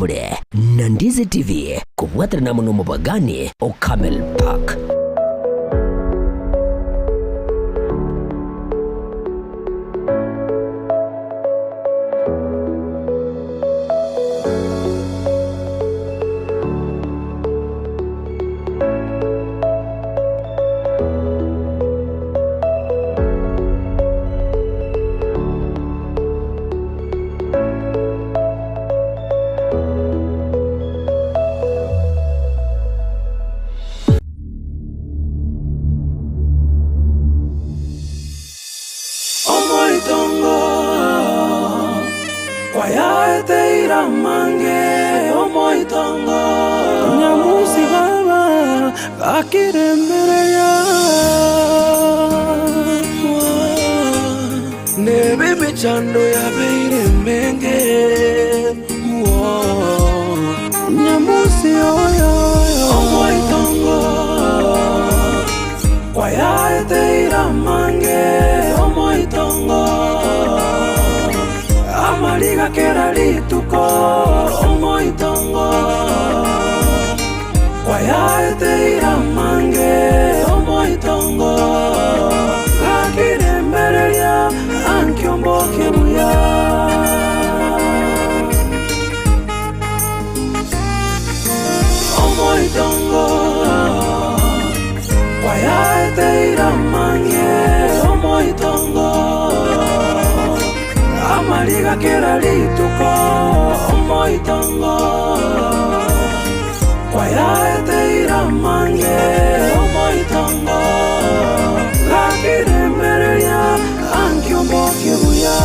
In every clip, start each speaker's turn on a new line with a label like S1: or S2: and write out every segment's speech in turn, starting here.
S1: Ore na Ndizi TV kobwaterana amo nomobagani o Camel Park.
S2: Omoitongo kwayaeteire amange, omoitongo. Nyamusi baba gakiremereria. Nebe emechando yabeire emenge, Nyamusi oyo omoitongo kwayaeteire amange, omoitongo amariga kera rituko, omoitongo kwayaeteire amange, omoitongo gakiremereria ankiomboke buya. Omoitongo kwayaeteire amange, omoitongo amariga kera rituko, omoitongo kwayaeteire amange, omoitongo gakiremereria ankiomboke buya.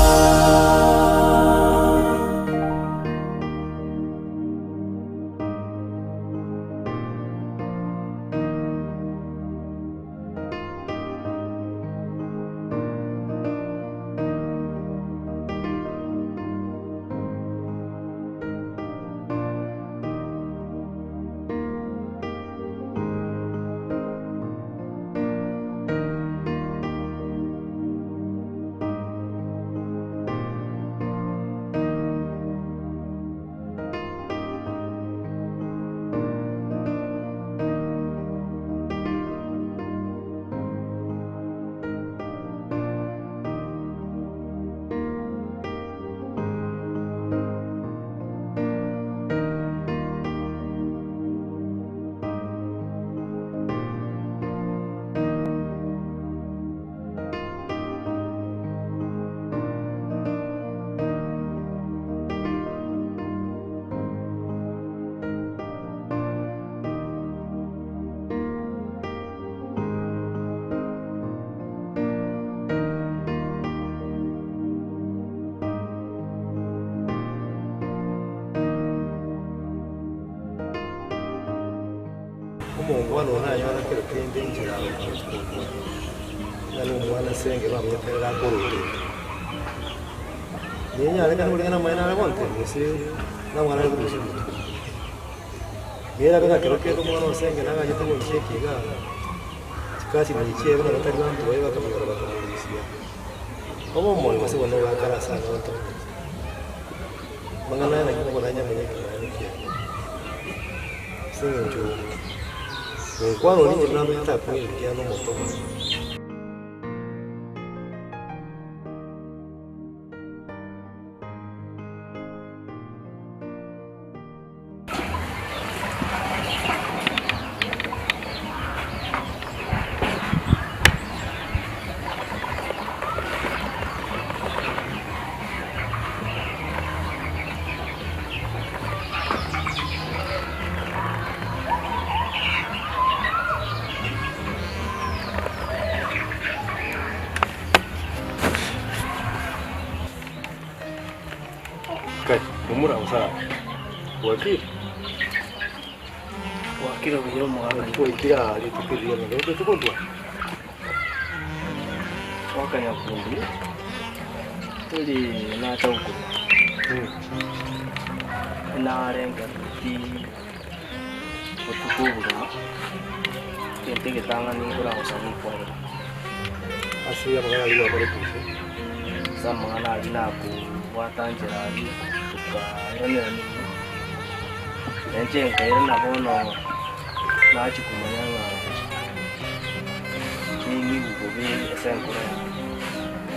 S3: Omongwana one nanyora kero kende enchera agokwana, ng'a nomwana ase engero amanyete akorotoka. Nenyarekane koreng'ana amaene are gontebia gose na omwana are korusia omotwe. Nerabe ng'a kero kende omwana ose engero nagachete goncheki igaa, chikasi nachi chiaye buna batari banto baye bakamonyora bakamorusia. Obe omoyo gose bono ogakara ase abanto bonsi. Amang'ana aya naki nkoba nanyamanya ekeene kiaye. Ase eng'encho Onkwana oria inche namanyete akong'ina kiane omonto omonene. Kai, momura gose bwakire?
S4: Bwakire buya omogaka.
S3: Naki gwaikire aa rituko eri riane rero tokontwara?
S4: Omogaka Nyakundi, tori nacha gokorwa. Narengereretie botuko obogima, egento egetang'ani nkoragosa gokwanera.
S3: Ase amang'ana aria gwakorete gose?
S4: Ase amang'ana aria nakobwata nchera aria, tokairanerania. Inche nkairana bono nachia komanya ng'a ning'igwe bobe ase enkoro yane,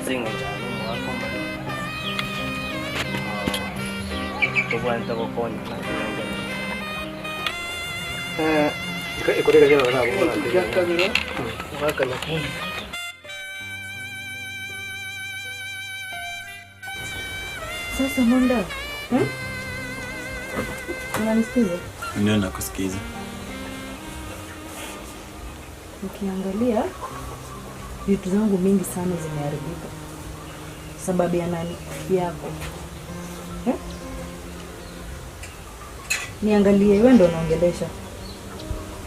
S4: ase eng'encho aye nomogaka omonene, tobwenerete gokonyana togenderere.
S3: Egento
S4: gia kabere, omogaka Nyakundi.
S5: Sasa Monda, eh? Unanisikiza?
S6: Ndio nakusikiza.
S5: Ukiangalia vitu zangu mingi sana zimeharibika. Sababu ya nani? Yako. Eh? Niangalie, wewe ndo unaongelesha.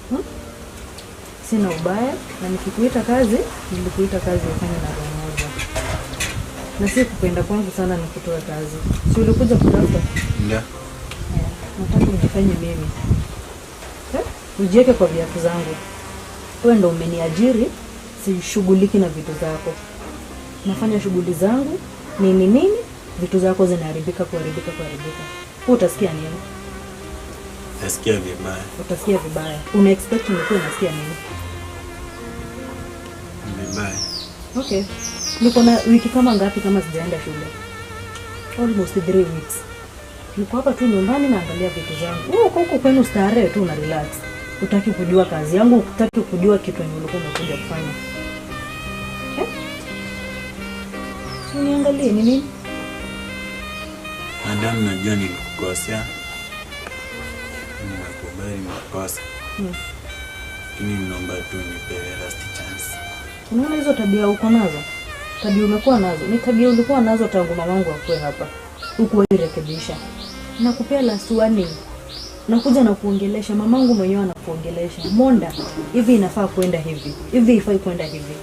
S5: Hmm? Sina ubaya na nikikuita kazi, nilikuita kazi ufanye na roho moja. Na si kupenda kwangu sana ni kutoa kazi. Si ulikuja kutafuta?
S6: Ndio.
S5: Eh, nataka unifanye mimi. Eh? Ujiweke kwa viatu zangu. Wewe ndo umeniajiri, sishughuliki na vitu zako. Nafanya shughuli zangu, nini nini, vitu zako zinaharibika kuharibika kuharibika. Wewe utasikia nini?
S6: Nasikia vibaya.
S5: Utasikia vibaya. Una expect nikuwe nasikia nini?
S6: Vibaya.
S5: Okay. Niko na wiki kama ngapi kama sijaenda shule? Almost 3 weeks. Niko hapa tu nyumbani naangalia vitu zangu. Wewe uko huko kwenu starehe tu una relax. Hutaki kujua kazi yangu, hutaki kujua kitu yenye ulikuwa umekuja kufanya. Eh? Si uniangalie ni nini?
S6: Madam, najua nilikukosea. Nimekubali makosa. Lakini naomba tu nipe last chance.
S5: Unaona hizo tabia uko nazo? Tabia umekuwa nazo. Ni tabia ulikuwa nazo tangu mamangu akue hapa. Hukuwahi rekebisha. Nakupea last warning. Nakuja na kuongelesha, mamangu mwenyewe anakuongelesha. Monda, hivi inafaa kwenda hivi. Hivi ifai kwenda hivi.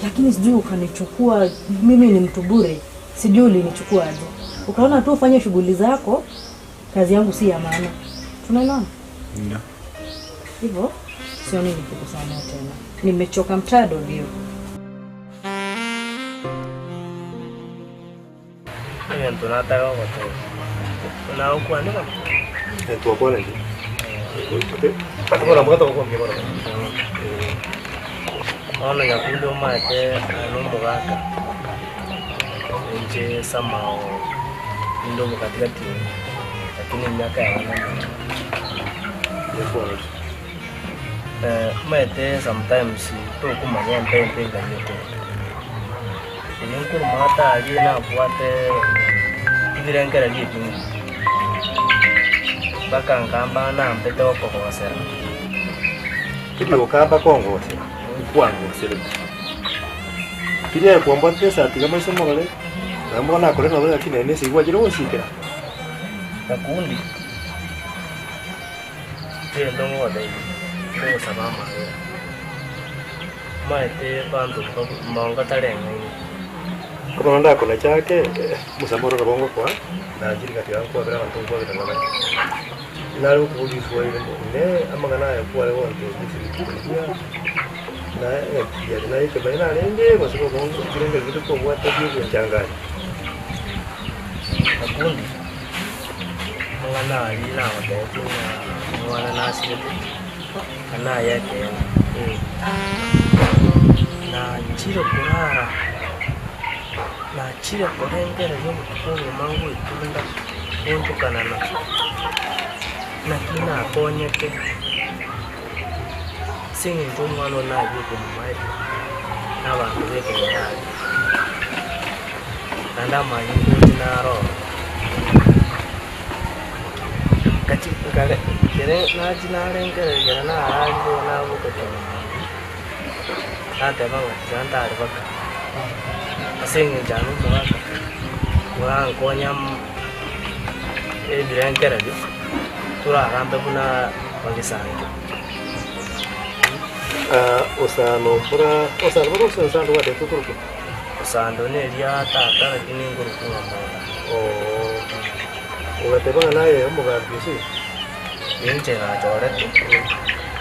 S5: Lakini sijui ukanichukua mimi ni mtu bure. Sijui ulinichukua aje. Ukaona tu ufanye shughuli zako, kazi yangu si ya maana. Tunaelewana?
S6: Ndio.
S5: Hivyo sioni nikikusamehe tena. Nimechoka I'm tired of you.
S4: Egento nataka gogotebia, nagokwania bono.
S3: Twakwanire. Bono mbwate gokwambia bono.
S4: Bono Nyakundi omanyete aye na omogaka, inche somehow ninde omokatikati oye, lakini emiaka yane nemenge. Omanyete sometimes tokomanya empe engani ekogenda. Erio nkorwa aria nabwate ebirengererio ebinge, mpaka nkamba nampete gokogosera.
S3: Kiri okamba kongosera, kwangosera. Kiri ekwambwatire esati iga maiso morore, naende bono nakore nabo lakini naende ase gwachire gosikera.
S4: Nakundi egento ngogotebi nkogosaba amabera, omanyete banto mbago tareng'aini.
S3: Bono ndakona chake, omosamoro nabo ngokoa, nachire gati yao nkwabera abanto nkwabera nabare. Nare gokoboria iswali rimo, inee amang'ana aya kware gontebia ase na ng'aki naye ekemanya narenge gose bono ekirenge gete kobwata biogochanganya.
S4: Nakundi amang'ana aria nagotebetie ng'a omwana nasirete, aya naye ekeene. Nachire korara, nachire korengereria obotuko obogima ngoetunda, gontokana nakio, naki nakonyete ase eng'encho omwana one aywo okomomaeria na abanto ba ekenyoro aria. Naende amanyinga oche naro ororo. Nkachi nkare ekere nachia narengereria ekero nararire igo naboka mambia, nateba ng'a tiga ntare baka, ase eng'encho aye na omogaka, orankonya ebirengererio, toragambe buna bagisangio.
S3: Osano mbora osano mbora gose osando gwatebete okorokwa?
S4: Osando neria tata lakini nkorokwa ng'a monda.
S3: Oo. Ogateba ng'a naye omogambi gose?
S4: Inche nachorete,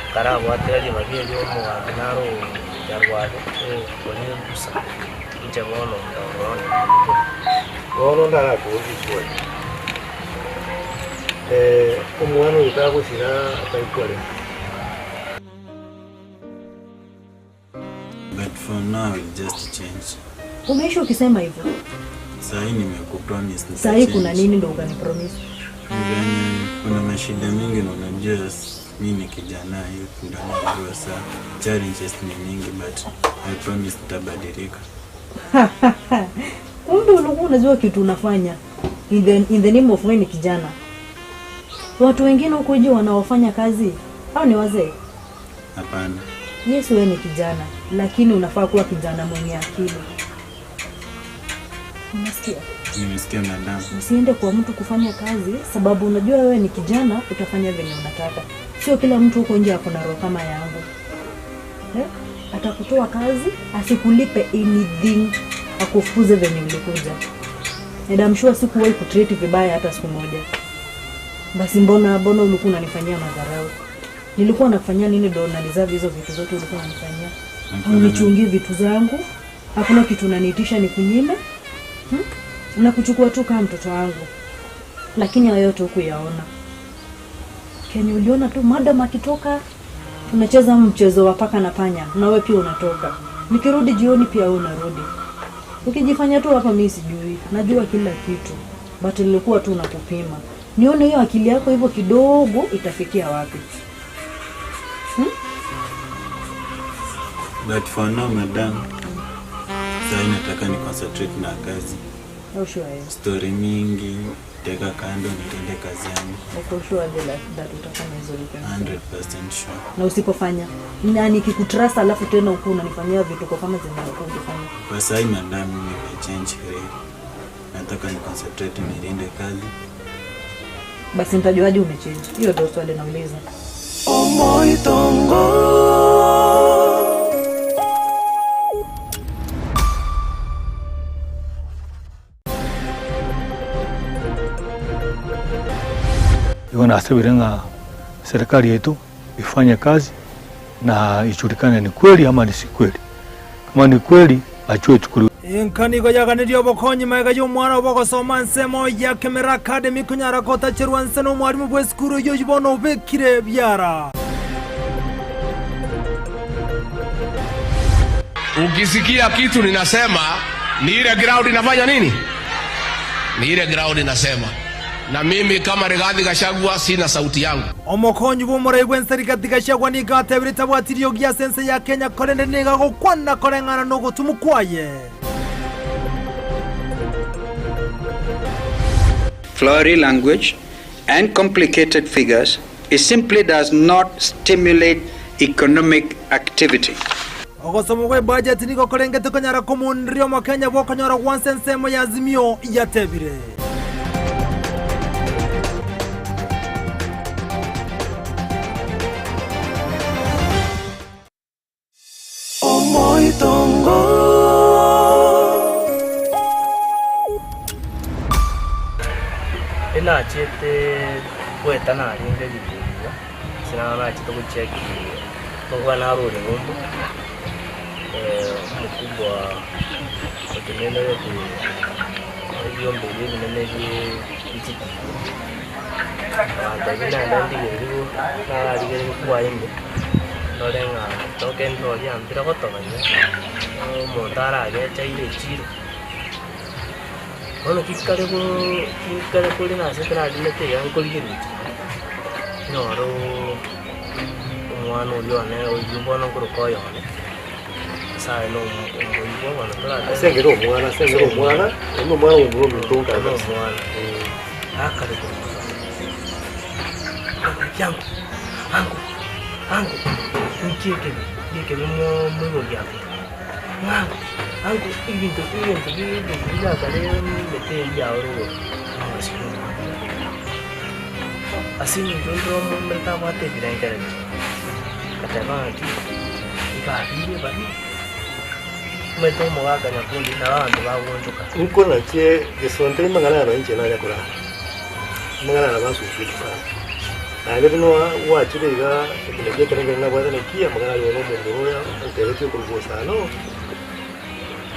S4: nkarabwatera ribaga erio omogambi naro Nyarwabo, oria ebusa, inche bono ndororo.
S3: Bono ndarakoborie iswali. Omwana oyo tagosira ataikore.
S6: But for now I'll just change.
S5: Umeishi ukisema hivyo.
S6: Sahi nimekupromise
S5: Saa hii kuna
S6: nitachange.
S5: nini ndo ukanipromise?
S6: Venye kuna mashida mingi na unajua mi ni kijana youth ndio najua saa challenges ni mingi but I promise nitabadilika.
S5: Kumbe ulikuwa unajua kitu unafanya in the name of wewe ni kijana. Watu wengine huko nje wanaofanya kazi au ni wazee.
S6: Hapana.
S5: Yes, wewe ni kijana, lakini unafaa kuwa kijana mwenye akili. Unasikia?
S6: Nimesikia madam.
S5: Usiende kwa mtu kufanya kazi sababu unajua wewe ni kijana, utafanya venye unataka. Sio kila mtu huko nje ako na roho kama yangu. Eh? Atakutoa kazi, asikulipe anything, akufukuze venye ulikuja. And I'm sure sikuwahi kutreat vibaya hata siku moja. Basi mbona mbona ulikuwa unanifanyia madharau? Nilikuwa nakufanyia nini ndo una-deserve hizo vitu zote ulikuwa unanifanyia? Unichungie vitu zangu, hakuna kitu unaniitisha nikunyime. Nakuchukua tu kama mtoto wangu, lakini hayo yote hukuyaona. Kenye uliona tu madam akitoka, tunacheza mchezo wa paka na panya, na wewe pia unatoka. Nikirudi jioni pia wewe unarudi. Ukijifanya tu hapa, mimi sijui, najua kila kitu, but nilikuwa tu nakupima nione hiyo akili yako hivyo kidogo itafikia wapi.
S6: But for now madam, sahi nataka ni concentrate na kazi.
S5: Au sure hiyo?
S6: Story mingi teka kando nitende kazi yangu.
S5: Uko sure aje that utafanya hizo vitu?
S6: 100% sure.
S5: Na usipofanya na nikikutrust, alafu tena huku unanifanyia vituko kama zenye ulikuwa ukifanya.
S6: Kwa sahi madam, nimechange career. Nataka ni concentrate nilinde kazi.
S5: Basi nitajuaje umechange? Hiyo ndio swali nauliza.
S2: Omoitongo.
S7: Igo nasabire ng'a serikali yetu ifanye kazi na ijulikane ni kweli ama ni si kweli. Kama ni kweli, achue chukuliwe.
S8: Enkanigo yaganirie obokonyi maega ya omwana obogosoma nsemo ya Kemera Academy konyara kotacherwa nse na omwarimu bwa esukuru oyo bono obekire biara.
S9: Ukisikia kitu ninasema ni ile ground inafanya nini? Ni ile ground inasema. Na mimi kama Rigathi Gachagua sina sauti yangu.
S8: Omokonyi bwa omorai bwa ense Rigathi Gachagua nigo atebire tabwatirio gia sense ya Kenya korende niga gokwana koreng'ana na ogotumu kwaye.
S10: Flowery language and complicated figures, it simply does not stimulate economic activity.
S8: Ogosoma gwa ebudget nigo korengete konyara komonria omokenya bwokonyora gwansa ensemo ya Azimio yatebire.
S2: Omoitongo.
S4: Enachete gweta naringa gituria sinana nachete gocheki nogwa narure ng'umbu omokubwa otenenerete ebiombe ebi ebinene bie abanto ebi naende ndigereriwu nararigereria kwaime ndore ng'a toke ndori ambire gotogania omonto aragechaire echiro bono kikare go kikare kore nasete narimete iga nkorigereria nyore omwana oria one oywo bono nkoroka oyone ase na omoibwa bono torate.
S3: Asengere omwana, asengere omwana, oyo omwana omomura ominto
S4: na omwana akare koruga yangu angu angu nkiekebe giekebe moibo giako angu angu ebinto ebinto ebinto birakare mete yago rogoro ase eng'encho ndiro omomere tabwate ebirengererio gateba ng'aki igabire babi omanyete omogaka nyakundi nabo abanto bagonchoka.
S3: Nkona chie gesonte imang'ana yano inche naria korara amang'ana yano basusire sana naende buna gwachire iga ekina gia ekerengere nabwate naki amang'ana aria bono omonto oyo antebetie okoruga osano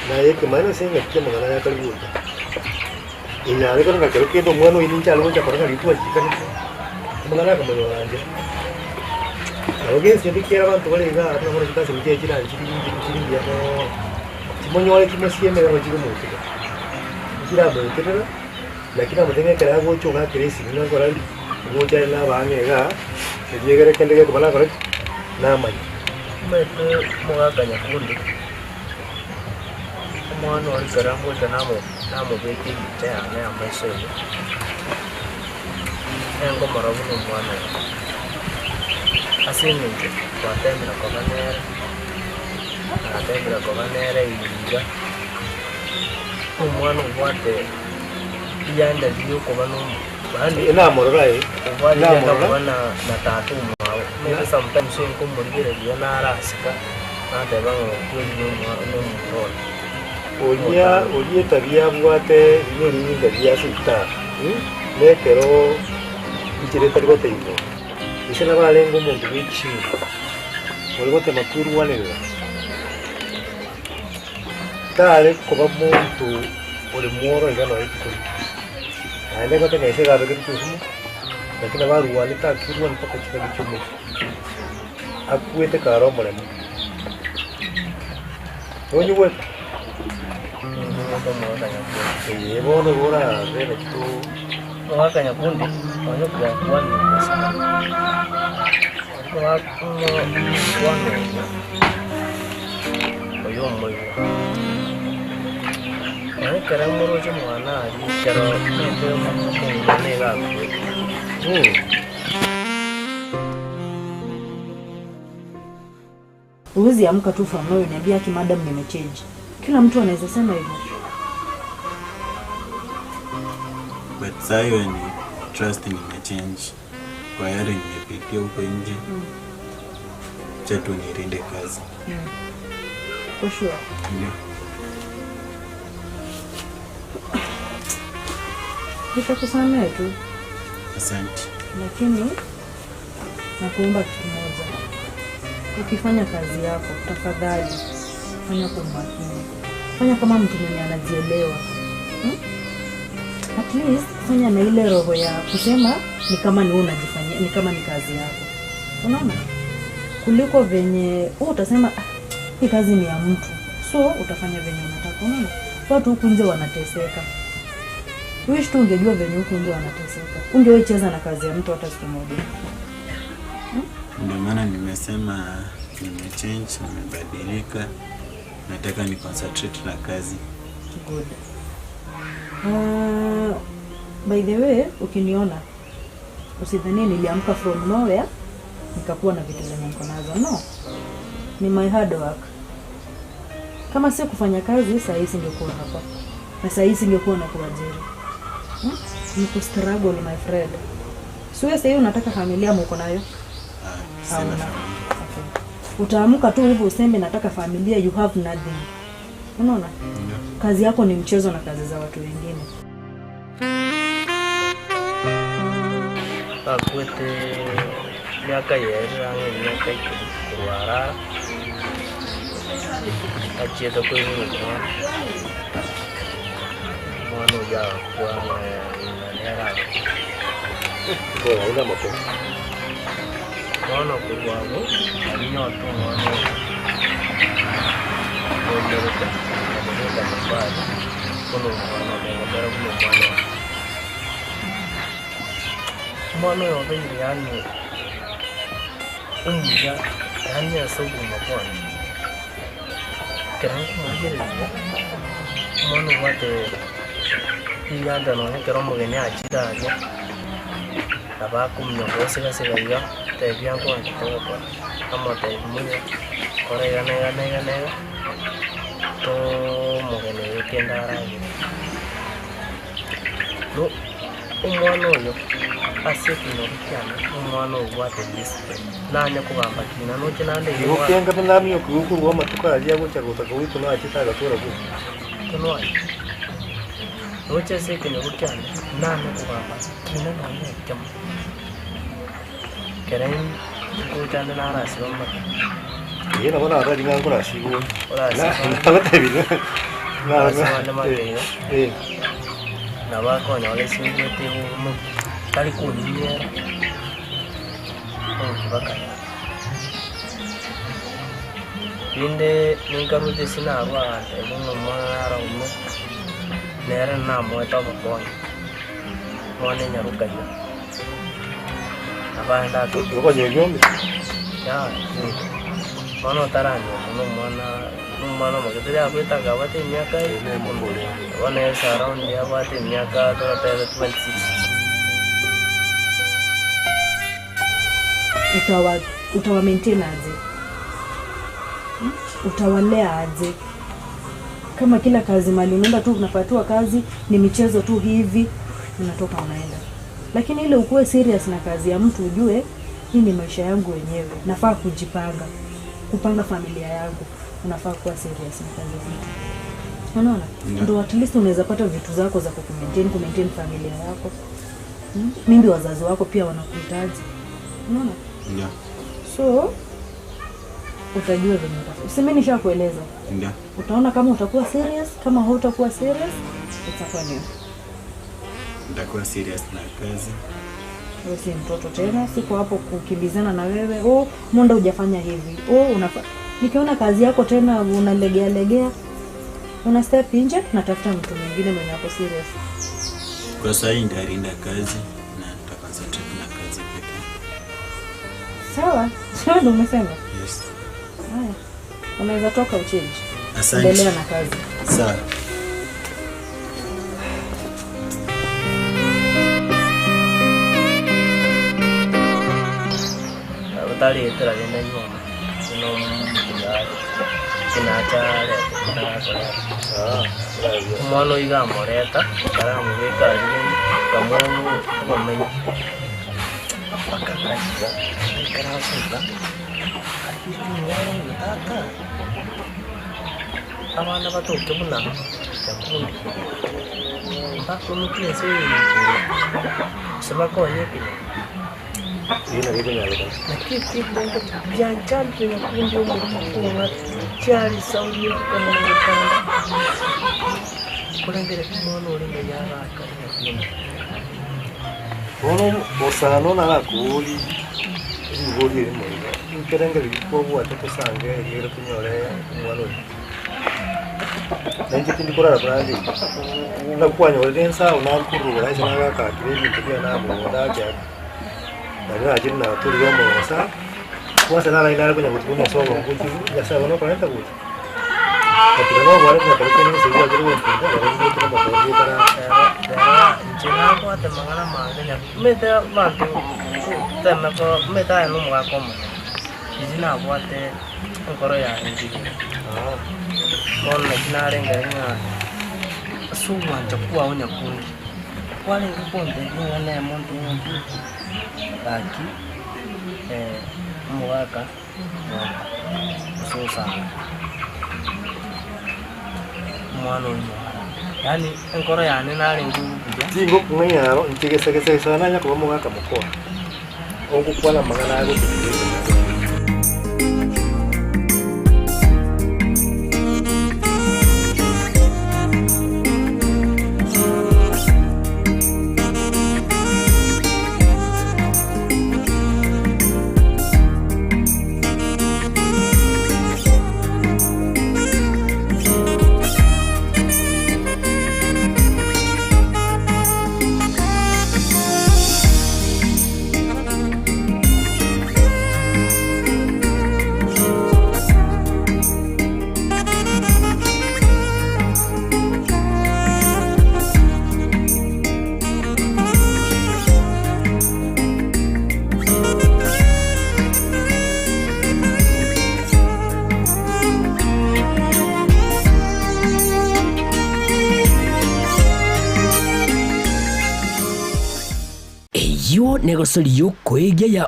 S3: naye ekemaene ase eng'aki amang'ana aya akari gocha. Inyare kore ng'a kero kende omwana oyio ninche are gocha korora ng'a riria twachikanete, omong'ana akamonyora inche. Nabo gento kende kiare abanto bare igaa buna bono chikasi chiaye chira nchiri nchiri mbuya moono, chimonyore chimosieme iga chikomotuka, nchiramoeterera, lakini namotebia ekero agocha ogakera esimi ng'a nkora ndi, ogocha are na abaang'e igaa, erio egere kende gekoba nakora ki? Namanya.
S4: Omanyete omogaka nyakundi, omwana oria ekero agocha namobeka ebicha yane y'amaiso eye, nengomora buna omwana oye. Ase eng'encho twatemire koba nere, natemire koba nere iga, omwana obwate rianda riria okoba na omo yaani
S3: Namorora aye,
S4: obwate rianda
S3: namorora.
S4: koba na na tata omwabo. Omanyete sometimes nkomorigereria naraseka, nateba ng'a okweri na omwa na omonto one.
S3: Oria oria etabia abwate riria erinyinga riria ase etabu, na ekero enchera etari gotebiwa, gose nabo arenge omonto bwe chinguru, ore gotema kwerwanerera, tare koba monto ore mworo iga nonya rituko rimo. Naende gote ng'a ise iga abegetwe esumo, lakini nabo arwanete akerwania mpaka chingaki chia omochie, akwete kare omoremu. Nonyigwete? Ee, bono igo orabe naki to.
S4: Omogaka nyakundi onye kwakwanire gose omwana oyo omoigwa. Nonya ekero moroche omwana aria ekero omanyete omong'ina nigo akwete.
S5: Huwezi amka tu from nowhere uniambie ati madam nimechange. Kila mtu anaweza sema hivyo.
S6: But saa hiyo ni trust nimechange kwa yale nimepitia huko nje. Acha tu nilinde kazi.
S5: For sure.
S6: Ndio.
S5: Nitakusamehe tu
S6: Asante.
S5: lakini nakuomba kitu moja. Ukifanya kazi yako tafadhali fanya kwa umakini, fanya kama mtu mwenye anajielewa hmm? At least fanya na ile roho ya kusema ni kama ni wewe unajifanyia, ni kama ni kazi yako, unaona, kuliko venye wewe utasema ah, hii kazi ni ya mtu, so utafanya venye unataka. Unaona, watu huku nje wanateseka. Wish tu ungejua venye huku nje wanateseka, ungewahi cheza na kazi ya mtu hata siku moja.
S6: Ndio maana nimesema nimechange, nimebadilika. Nataka ni concentrate na kazi.
S5: Good. By the way, ukiniona usidhanie niliamka from nowhere nikakuwa na vitu zenye niko nazo. No, ni my hard work. Kama si kufanya kazi, saa hii singekuwa hapa na saa hii singekuwa na kuajiri. Ni kustruggle my friend. Siwe saa hii unataka familia ama uko nayo?
S6: Ah, sina
S5: Hauna.
S6: familia.
S5: Okay. Utaamka tu hivyo useme nataka familia, you have nothing. Unaona?
S6: Ndio.
S5: Kazi yako ni mchezo na kazi za watu wengine.
S4: Bakwete miaka yerire ang'e emiaka ikomi korwa arara, achiete koibora omwana, omwana oyio agakwa ng'a nere agakwa.
S3: Bono aye namakomo.
S4: Bono korwa abwo, arinyote omwana oyo, omerete, akamobeka nyomba aria, buna omwana one, ngomera buna omwana one. Omwana oyo obeire yaani omuya, yaani ase obogima bwane, ekero nkomorigereria, omwana obwate riganda nonye ekero omogeni achire aria, nabo akominyoka gosigasega iga, tebia nkwanchete gokora, amotebia muya, kora iga na iga na iga na iga, too omogeni oyo kende aragere. No omwana oyo ase ekenyoro kiane, omwana obwate discipline, nanye kogamba kina noche naende iga
S3: Igo
S4: bwana.
S3: kenga buna korwa amatuko aria agocha gotaka goitwa nachete agatora boka.
S4: Tonwani, noche ase ekenyoro kiane, nanye kogamba kina nonye ekemo. Kere ngocha ande narasiba amate.
S3: Eye nabo narari ng'a nkorasibwe.
S4: Orasiba.
S3: Nagotebi.
S4: Orasiba ande mate iga.
S3: Eh.
S4: Nabo akonyora esingwete igo omokia, tari konyunyera, omokia bakaya. Rinde ninkaroche ase narwa agantebia ng'a omwana naraume, nere namoete obokonyi, omwana enyaroka iga. Nabo aye ndatoke. Yaya, bono otaranyuoma na omwana na omwana omoke tari abwate akabwate emiaka bono ase around abwate emiaka toratebe 26.
S5: Utawa utawa maintain aje? Hmm? Utawalea aje? Kama kila kazi mali unaenda tu unapatiwa kazi ni michezo tu hivi, unatoka unaenda. Lakini ile ukuwe serious na kazi ya mtu ujue hii ni maisha yangu wenyewe, nafaa kujipanga, kupanga familia yangu. Unafaa kuwa serious na kazi ya mtu. Unaona?
S6: Ndio.
S5: Ndio at least unaweza pata vitu zako za kukumaintain, kumaintain familia yako. Hmm? Mimbi wazazi wako pia wanakuhitaji. Unaona?
S6: Ndio.
S5: So utajua venye utafanya. Si mimi nishakueleza.
S6: Ndio.
S5: Utaona kama utakuwa serious, kama hautakuwa serious, itakuwa ni
S6: Nitakuwa serious na kazi.
S5: wewe si mtoto tena, siko hapo kukimbizana na wewe. Oh, mbona hujafanya hivi? Oh, unafa... Nikiona kazi yako tena unalegea legea, una step nje, natafuta mtu mwingine mwenye ako serious.
S6: Kwa sasa hii nitarinda kazi na nitaconcentrate na kazi pekee.
S5: Sawa, sawa ndio umesema.
S6: Yes.
S5: Haya, unaweza toka uchange.
S6: Asante.
S5: Endelea na kazi.
S6: Sawa.
S4: Otarietera rende nyuoma, buna omotiga kinacha arete tarakoreta. Omwana oiga amoreta, akaramobeka aria rende, akamoa obomenyo. Mpaka ngachia, ngaikaransa iga, lakini omwana oyo tata, abana batoke buna nyakundi, mbakoimokia ense eye igoro, gose bakonye ekenyoro. Naki ekio bianchandire nyakundi omorimo kong'a chiarisauri ebikamuna gotanga korengera omwana orenge yagaka nyakundi.
S3: Bono osano nagakobori ribori erimo iga, nkerengereria kobwate tosange eriere tonyore omwana oyo. Nainche tindi korara buna ande iga, buna kwanyorire ensago nakorora ase nagakakire ebinto biane namogondo ake ake, nario nachire natorire omogosa, kwanza naraye nare konya gotuka omosogo ngochiwu, nyasaye bono okorenta gocha. Gatiga nobware buna ekero kende gose gwachire gompinga, nabo ngocha nomogondo ekara.
S4: Rero inche nabwate amang'ana amange nyaku omanyete abanto gotema ko omanyete aye na omogaka omonene, inche nabwate enkoro yane nchigire. Bono naki narengere ng'a ase ogwancha kwao nyakundi, kwarenge kontebia ng'a nemo ntebe ng'a gaki omogaka mwango gose osanga omwana oyo mwara, yaani enkoro yane narenge buya.
S3: Tingokong'aina aro inche gesa gesa gesa nanya koba omogaka mokoa, ogokwana amang'ana agotokiria ekenyoro.
S1: Eyio negosoria y'okoegia ya